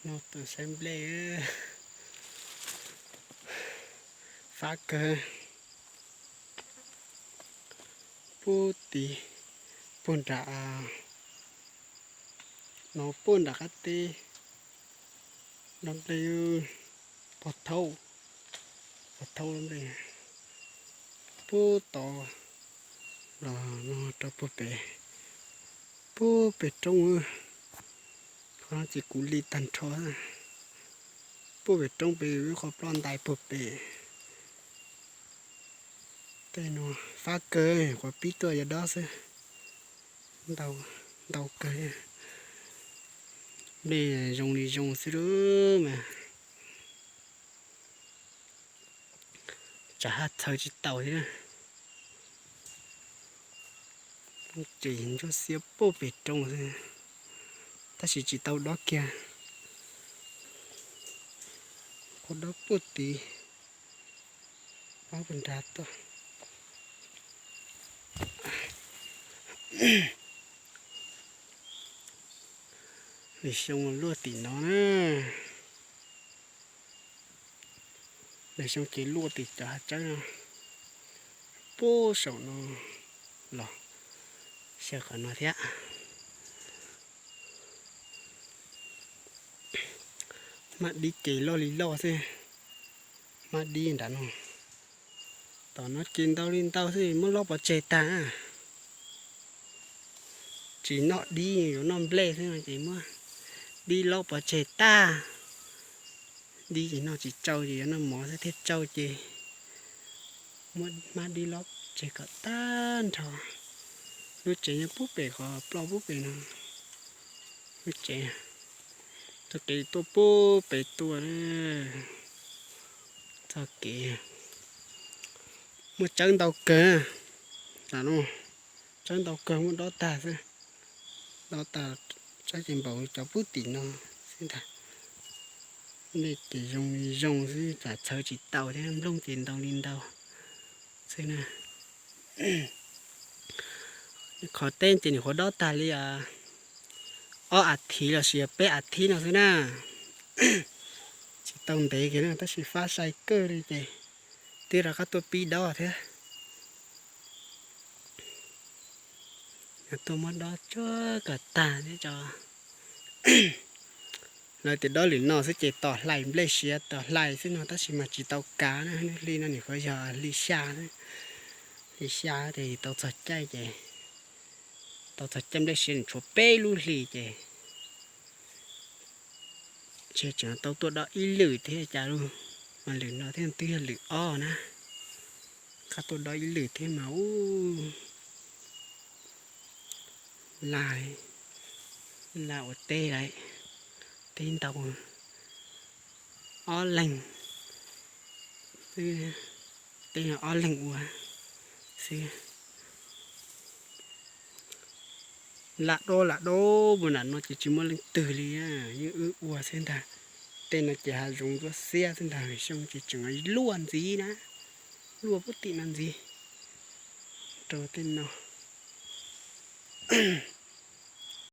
No tuaj saib nplej, fab kawg. Puag tid, puag nram, no puag nram qab teb, no nplej pog thaub, pog thaub nplej puag tod los no rau puag pem, puag pem roob. Qhov no ces kuv li tag nrho, puag pem roob pem lub qhov ploj ntais puag pem. Tej no fab kawg, qhov pib tuaj yog dob xwb. Ntau kawg, nplej zoo li zoo xwb lawm mas. Tsam haj txhawv tsis tau thiab. Ces ntsuab xiab puag pem roob xwb, tab sis tsis tau dob kiag. Qhov dob puag tid, dob puag nrad tuaj. Lwm xyoo luaj tim no na. Lwm xyoo ces luaj tim cov hav tsawb no, puag saum no los xyaw qhov no thiab. Maj dib ces loj li loj xwb, maj dib nram no. Tom no ces ntau li ntau xwb, muab lob pov tseg tag. Tsis noj dib, yuav noj nplej xwb no ces muab dib lob pov tseg tag. Dib ces noj tsis tsau ces yuav noj mov xwb thiaj tsau ces muab maj dib lob tseg kom tag nrho. Lub tsev nyob puag pem qhov ploj puag pem no. Lub tsev, txoj kev tuaj puag pem tuaj, txoj kev muaj tsawb ntau kawg. Tsawb ntau kawg, muab dob tag xwb, dob tag, tsawb ces npaum cov puag tim no xwb ntag. Nplej ces zoo li zoo xwb, tsam txhawv tsis tau thiab, nplooj ces ntau li ntau xwb na. Qhov teb ces nws nyuam qhuav dob tag li ob as thiv los sis yog peb as thiv no xwb na. Tsis tau ntev kiag na, tab sis fab sai kawg li ces twb rov qab tuaj pib dob thiab. Tuaj muab dob tsuag kom tag thiab tso. Lawv tias dob lwm no xwb ces tos hlais nplej siav, tos hlais xwb no, tab sis mas tsis tau kav na. Lub hli no nws nyuam qhuav yog hli xya, hli xya ces tau txog caij ces, tau txog caij nplej siav nws tshuav peb lub hlis ces ntshe tseem tau tuaj dob ib lwm thiab cas lauj. Mas lwm no thiab twb yog lwm ob na, qab tuaj dob ib lwm thiab mas ub, laj, laj ua teb lawm, teb ntau, ob leeg xwb, teb ob leeg ua xwb. Lam dob lam dob mus nram no ces tsis muaj leej twg li, yeej wb ua xwb ntag. Tej no ces hav zoov ntsuab xiab xwb ntag, xyoo ces tseem luaj ntxiv na, luaj puag tim no ntxiv rau tej no.